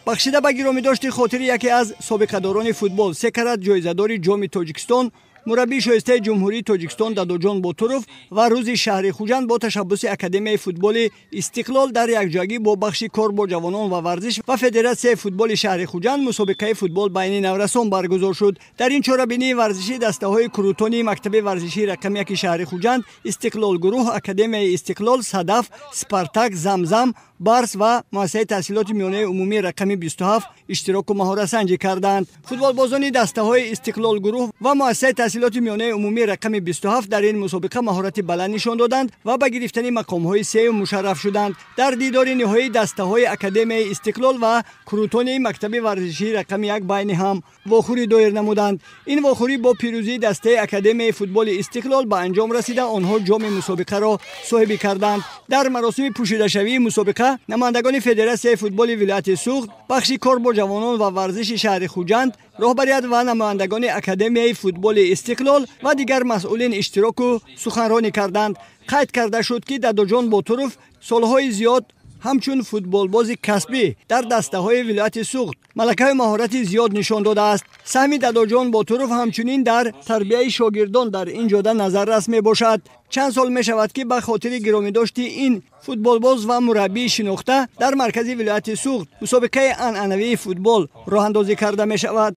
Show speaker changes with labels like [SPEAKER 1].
[SPEAKER 1] Бахшида ба гиромидошти хотири яке аз собиқадорони футбол, се карат ҷоизадори Ҷоми Тоҷикистон, мураббии шоистаи Ҷумҳурии Тоҷикистон Дадоҷон Ботуров ва Рӯзи шаҳри Хуҷанд бо ташаббуси Академияи футболи «Истиқлол» дар якҷоягӣ бо бахши кор бо ҷавонон ва варзиш ва Федератсияи футболи шаҳри Хуҷанд мусобиқаи футбол байни наврасон баргузор шуд. Дар ин чорабинии варзишӣ дастаҳои Крутони мактаби варзишии рақами 1 шаҳри Хуҷанд, «Истиқлол» гурӯҳ, Академияи «Истиқлол», «Садаф», «Спартак», «Замзам», «Барс» ва муассисаи таҳсилоти миёнаи умумии рақами 27 иштироку маҳоратсанҷӣ карданд. Футболбозони дастаҳои «Истиқлол» гурӯҳ ва муассисаи таҳсилоти миёнаи умумии рақами 27 дар ин мусобиқа маҳорати баланд нишон доданд ва ба гирифтани мақомҳои сеюм мушарраф шуданд. Дар дидори ниҳоӣ дастаҳои Академияи «Истиқлол» ва Крутони мактаби варзишии рақами 1 байни ҳам вохӯрӣ доир намуданд. Ин вохӯрӣ бо пирӯзии дастаи Академияи футболи «Истиқлол» ба анҷом расида, онҳо ҷоми мусобиқаро соҳибӣ карданд. Дар маросими пӯшидашавии мусобиқа намояндагони Федератсияи футболи вилояти Суғд, бахши кор бо ҷавонон ва варзиши шаҳри Хуҷанд, роҳбарият ва намояндагони Академияи футболи «Истиқлол» ва дигар масъулин иштироку суханронӣ карданд. Қайд карда шуд, ки Дадоҷон Ботуров солҳои зиёд ҳамчун футболбози касбӣ дар дастаҳои вилояти Суғд малакаи маҳорати зиёд нишон додааст. Саҳми Дадоҷон Ботуров ҳамчунин дар тарбияи шогирдон дар ин ҷода назаррас мебошад. Чанд сол мешавад, ки ба хотири гиромидошти ин футболбоз ва мураббии шинохта дар маркази вилояти Суғд мусобиқаи анъанавии футбол роҳандозӣ карда мешавад.